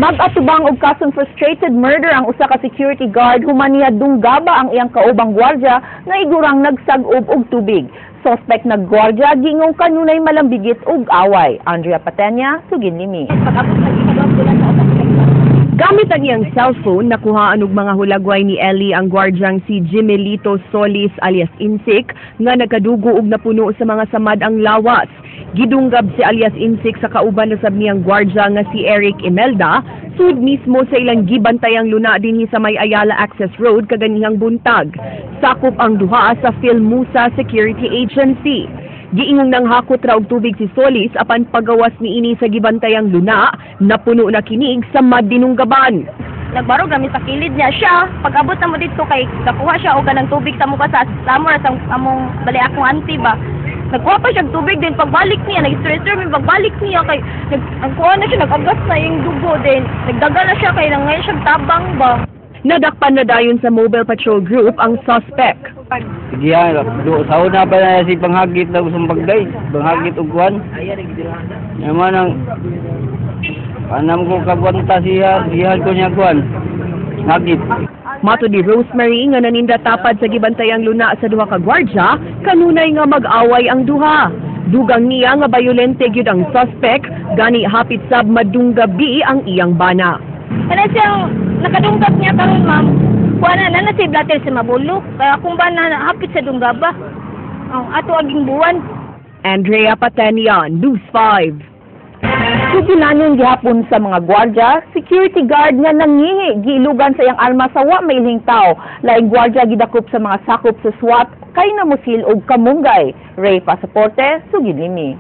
Mag-atubang og kasong frustrated murder ang usa ka security guard human niya dunggaba ang iyang kaubang gwardya nga igurang nagsag-ob og tubig. Suspect nga gwardya gingong kanunay malambigit og away. Andrea Patenya, sugid limi. Gamit ang iyang cellphone, nakuhaan og mga hulagway ni Ellie ang gwardyang si Jimelito Solis alias Insik nga nagkadugo og napuno sa mga samad ang lawas. Gidunggab si alias Insik sa kauban na sab niyang gwardya nga si Eric Imelda, sud mismo sa ilang gibantayang luna dinhi sa may Ayala Access Road kaganihang buntag. Sakop ang duha sa Philmusa Security Agency. Giingong nanghakot ra og tubig si Solis apan pagawas niini sa gibantayang luna, napuno na kinig sa madinunggaban. Nagbarog kami sa kilid niya siya. Pag abot na mo dito kay kakuha siya og kanang tubig sa muka sa amo ra sa among bali akong auntie ba. Nagkuha pa siya og tubig din pagbalik niya, nag-stress mi pagbalik niya kay nag ang kuha na siya, nag-agas na yung dugo din. Nagdaga na siya kay nang ngayon siya tabang ba. Nadakpan na dayon sa Mobile Patrol Group ang suspect. Sige ya, do sa una pa na si panghagit na gustong bagday, panghagit og kuan. Naman ang anam ko kabanta siya, siya ko niya kuan. Hagit. Mato ni Rosemary nga naninda tapad sa gibantayang luna sa duha ka gwardya, kanunay nga mag-away ang duha. Dugang niya nga bayolente gyud ang suspect, gani hapit sab madunggabi ang iyang bana. Kana siyang nakadunggab niya karon, ma'am. Kuha na na na si blatter sa mabulok. Kaya kung ba na hapit sa dunggaba. Ang ato aging buwan. Andrea Patenia, News 5. Sugilanon gihapon sa mga gwardya, security guard nga nangihi giilugan sa iyang arma sa wa mailhing tao. Laing gwardya gidakop sa mga sakop sa SWAT kay namusil og kamunggay. Ray Pasaporte, sugid limi.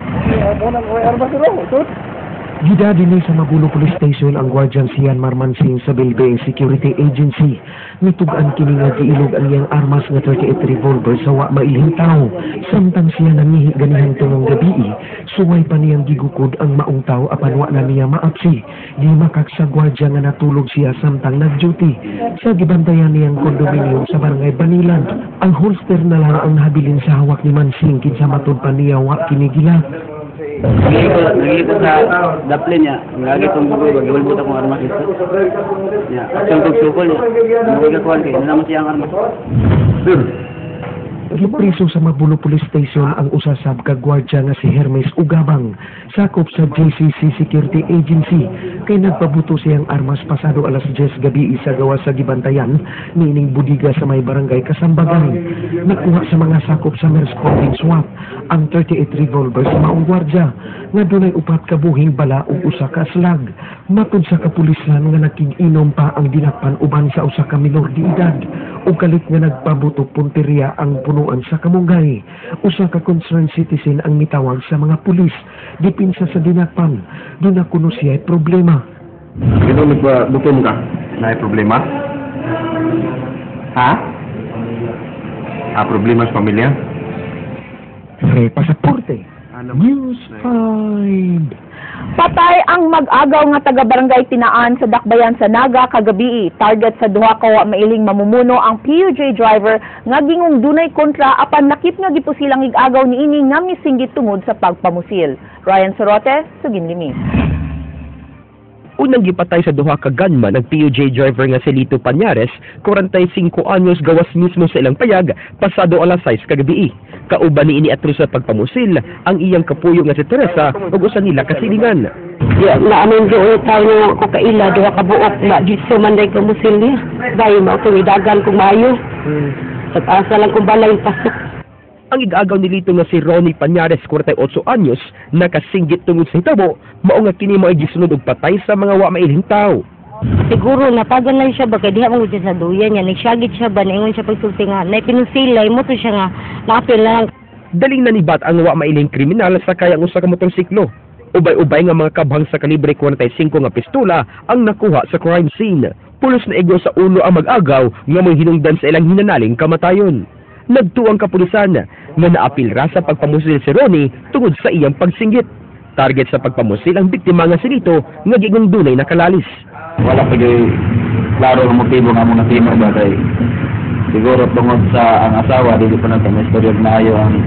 Gida dinhi sa Mabulo Police Station ang gwardyang siyan Marmansing sa Bilbe Security Agency. Nitug-an kini nga giilog ang iyang armas nga 38 revolver sa wa mailhing tao. Samtang siya nangihi ganihang tungong gabii, suway pa niyang gigukod ang maong tao apan wa na niya maapsi. Gimakak sa gwardya nga natulog siya samtang nag-duty. Sa gibantayan niyang kondominium sa barangay Banilan, ang holster na lang ang nabilin sa hawak ni Mansing kinsa matud pa niya wa kini gilak. Nagiko sa daplin niya. Lagi tong bugoy, gihulbot akong armas dito. Ya, aksyon kog sukol niya. Bugoy ka kuan kay naman siya ang armas. Gipriso sa Mabulo Police Station ang usasab ka gwardya nga si Hermes Ugabang, sakop sa JCC Security Agency, kay nagpabuto siyang armas pasado alas 10 gabi sa gawas sa gibantayan niining budiga sa may barangay Kasambagan. Nakuha sa mga sakop sa Merscom SWAT ang 38 revolver sa maong gwardya nga dunay upat ka buhing bala ug usa ka slag. Matud sa kapulisan nga nakig-inom pa ang dinakpan uban sa usa ka minor de edad ug kalit nga nagpabuto punteriya ang punuan sa kamunggay. Usa ka concerned citizen ang mitawag sa mga pulis. Dipinsa sa dinakpan, duna kuno siya problema. Gano'n nagpa-butom ka? Na problema? Ha? Ah, problema sa pamilya? Re Pasaporte, News 5. Patay ang mag-agaw nga taga-barangay Tinaan sa Dakbayan sa Naga kagabii. Target sa duha ka wa mailing mamumuno ang PUJ driver nga gingong dunay kontra apan lakip nga gipusilang ig-agaw niini nga misinggit tungod sa pagpamusil. Ryan Sorote, sugin limi. Unang gipatay sa duha ka gunman ang PUJ driver nga si Lito Pañares, 45 anyos, gawas mismo sa ilang payag pasado alas 6 kagabi. Kauban niini atro sa pagpamusil ang iyang kapuyo nga si Teresa ug usa nila kasilingan. Ya, na amin do tayo ko kaila duha ka buok na dito man day kamusil niya. Dahil mao kong idagan kung maayo. Sa asa lang kung balay pasok. Ang igagaw ni Lito nga si Ronnie Pañares, 48 anyos, nakasinggit tungod sa hitabo, mao nga kini mao gisunod og patay sa mga wa mailhing tawo. Siguro natagan lang siya ba kay diha man gud siya sa duya niya, nagsyagit siya ba, naingon siya pagsulti nga naipinusilay mo to siya nga naapil lang. Daling nanibat ang wa mailing kriminal sa kayang usa ka motorsiklo. Ubay-ubay nga mga kabhang sa kalibre 45 nga pistola ang nakuha sa crime scene. Pulos na igo sa ulo ang mag-agaw nga may hinungdan sa ilang hinanaling kamatayon. Nagtuang kapulisan nga naapil ra sa pagpamusil si Ronnie tungod sa iyang pagsinggit. Target sa pagpamusil ang biktima nga si Lito nga gigong dunay nakalalis. Wala pa gyud klaro nga motibo nga among natimo ba kay siguro tungod sa ang asawa dili pa nato maistorya maayo ang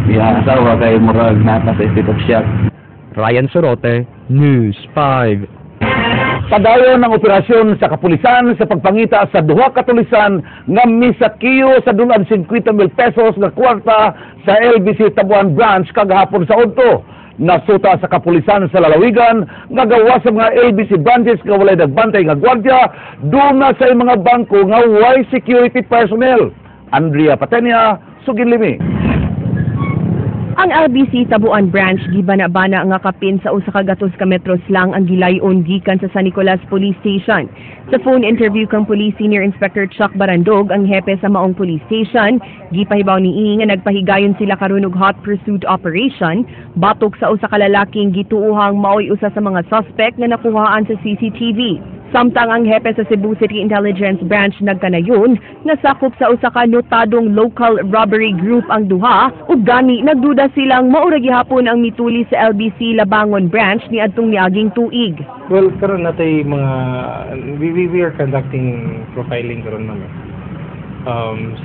iyang asawa kay murag naa sa state of shock. Ryan Sorote, News 5. Padayon ang operasyon sa kapulisan sa pagpangita sa duha ka tulisan nga misakiyo sa dulan 50 mil pesos nga kwarta sa LBC Tabuan Branch kagahapon sa udto. Nasuta sa kapulisan sa lalawigan nga gawa sa mga LBC branches nga walay nagbantay nga gwardya, duna sa mga bangko nga way security personnel. Andrea Patenia, Suginlimi. Ang LBC Tabuan Branch gibana-bana nga kapin sa 100 ka metros lang ang gilayon gikan sa San Nicolas Police Station. Sa phone interview kang Police Senior Inspector Chuck Barandog, ang hepe sa maong police station, gipahibaw niini nga nagpahigayon sila karon og hot pursuit operation batok sa usa ka lalaking gituohang maoy usa sa mga suspect nga nakuhaan sa CCTV. Samtang ang hepe sa Cebu City Intelligence Branch nagkanayon nga sakop sa usa ka notadong local robbery group ang duha ug gani nagduda silang mao ra gihapon ang mituli sa LBC Labangon Branch niadtong miaging tuig. Well, karon natay mga we are conducting profiling karon, ma'am, eh.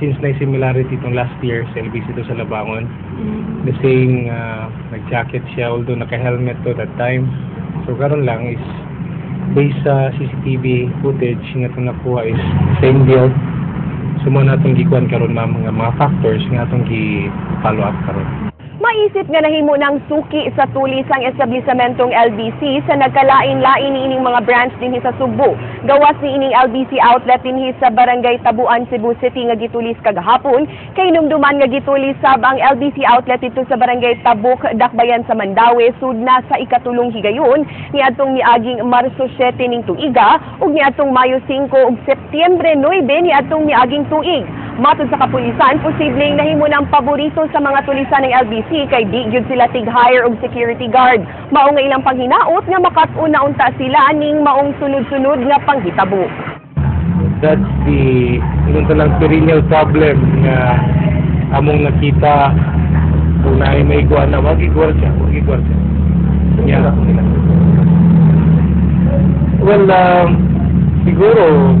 Since na similarity itong last year sa LBC to sa Labangon, the same nag-jacket siya, although naka-helmet to that time. So karon lang is based sa CCTV footage nga itong nakuha is same build. So mao na atong gikuan karon, ma'am, nga mga factors nga atong gi-follow up karon. Maisip nga nahimo ng suki sa tulis ang establisamentong LBC sa nagkalain-lain niining mga branch dinhi sa Sugbo. Gawas niining LBC outlet dinhi sa Barangay Tabuan, Cebu City nga gitulis kagahapon, kay numduman nga gitulis sab ang LBC outlet dito sa Barangay Tabuk, Dakbayan sa Mandaue sud na sa ikatulong higayon niadtong miaging Marso 7 ning tuiga ug niadtong Mayo 5 ug Setyembre 9 niadtong miaging tuig. Matod sa kapulisan, posibleng nahimo ng paborito sa mga tulisan ng LBC kay di gyud sila tig-hire og security guard. Mao nga ilang panghinaot nga makat-on na unta sila ning maong sunod-sunod nga panghitabo. That's the ingon lang perennial problem nga among nakita kung naay may kuan na wag igwardiya, wag igwardiya. Yeah. Well, siguro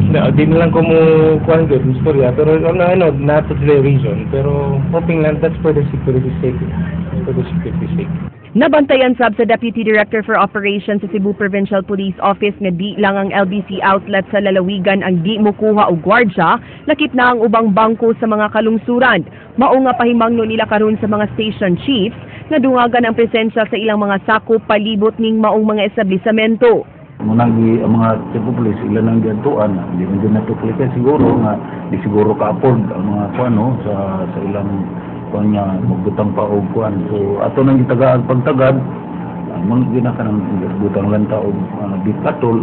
na, di na lang ko mo kuan good istorya, pero ano, not the reason, pero hoping lang that's for the security sake. That's for the security sake. Nabantayan sab sa Deputy Director for Operations sa Cebu Provincial Police Office nga di lang ang LBC outlet sa lalawigan ang di mokuha og gwardya, lakip na ang ubang bangko sa mga kalungsuran. Mao nga pahimangno nila karon sa mga station chiefs nga dungagan ang presensya sa ilang mga sakop palibot ning maong mga establisamento. Munang gi ang mga chief of police ila nang giadtuan, di man jud nato kay siguro nga di siguro ka-afford ang mga kuan, no, sa ilang kuan nga magbutang pa og kuan. So ato nang gitagaan pagtagad mga ginaka ng butang lang ta og beat patrol,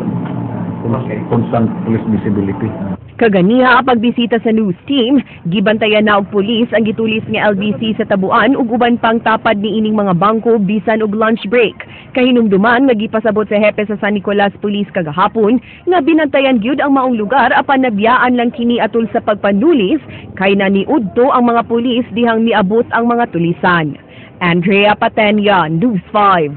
constant police visibility. Kaganiha pagbisita sa news team, gibantayan na og pulis ang gitulis nga LBC sa Tabuan ug uban pang tapad niining mga bangko bisan og lunch break. Kahinumduman nga gipasabot sa hepe sa San Nicolas Police kagahapon nga binantayan gyud ang maong lugar apan nabiyaan lang kini atol sa pagpanulis kay naniudto ang mga pulis dihang miabot ang mga tulisan. Andrea Patenia, News 5.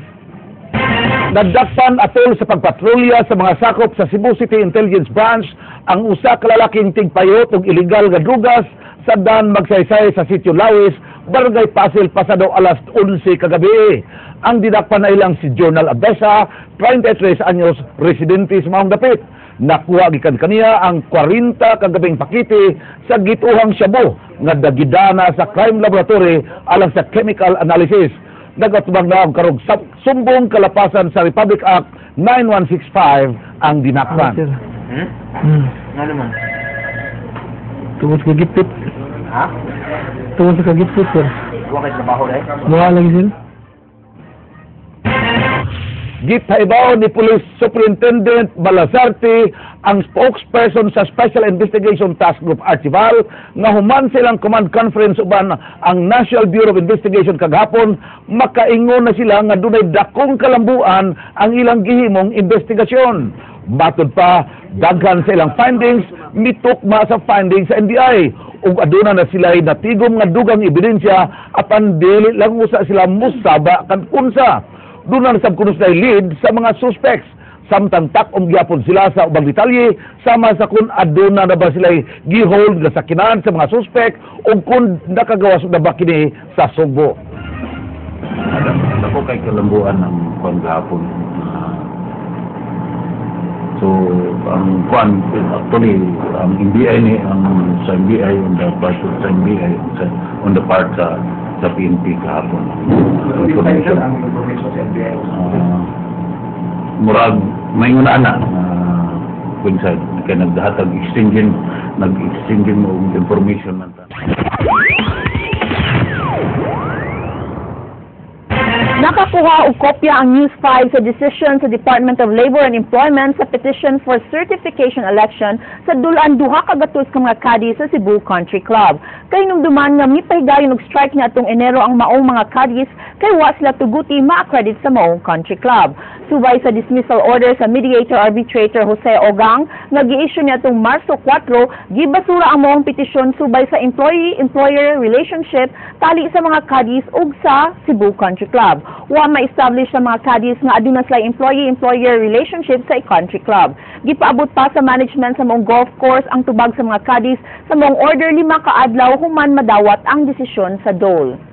Nadakpan atol sa pagpatrolya sa mga sakop sa Cebu City Intelligence Branch ang usa ka lalaking tigpayot og illegal nga drugas sa Dan Magsaysay sa Sitio Lawis, Barangay Pasil, pasado alas 11 kagabi. Ang dinakpan na ilang si Journal Abesa, 33 anyos, residente sa maong dapit. Nakuha gikan kaniya ang 40 kagabing pakete sa gituhang shabu nga dagidana sa crime laboratory alang sa chemical analysis. Nagatubang na ang karog sa sumbong kalapasan sa Republic Act 9165 ang dinakpan. Hmm? Ano man? Tungod sa kagipit. Ha? Tungod sa kagipit, sir. Wa kay trabaho dai? Mukha lagi, sir. Gitaibaw ni Police Superintendent Balazarte ang spokesperson sa Special Investigation Task Group Archival nga human silang command conference uban ang National Bureau of Investigation kagahapon, makaingon na sila nga dunay dakong kalambuan ang ilang gihimong investigasyon. Matod pa, daghan sa ilang findings mitukma sa findings sa NBI ug aduna na sila natigom nga dugang ebidensya apan dili lang usa sila musaba kan unsa. Doon na sab kuno sila lead sa mga suspects. Samtang tak-om gyapon sila sa ubang detalye sama sa kung aduna na ba sila gihold nga sakinan sa mga suspect o kung nakagawas na ba kini sa Sugbo. Ako kay kalambuan ng kuan gahapon. Ang kuan actually, ang NBI ni, ang sa NBI, on the part of sa NBI, on the part sa PNP kahapon. Information. Ang information sa NBI. Murag may una na coincide kay naghatag exchanging, nag-exchanging mo og information man ta. Nakakuha og kopya ang News 5 sa decision sa Department of Labor and Employment sa petition for certification election sa dulaan duha ka gatos ka mga caddy sa Cebu Country Club. Kay numduman nga mipahigayon og strike niadtong Enero ang maong mga caddies kay wa sila tuguti ma-accredit sa maong country club. Subay sa dismissal order sa mediator arbitrator Jose Ogang nga gi-issue niadtong Marso 4, gibasura ang maong petisyon subay sa employee-employer relationship tali sa mga caddies ug sa Cebu Country Club. Wa ma-establish sa mga caddies nga aduna sila employee-employer relationship sa country club. Gipaabot pa sa management sa maong golf course ang tubag sa mga caddies sa maong order 5 ka adlaw human madawat ang desisyon sa DOLE.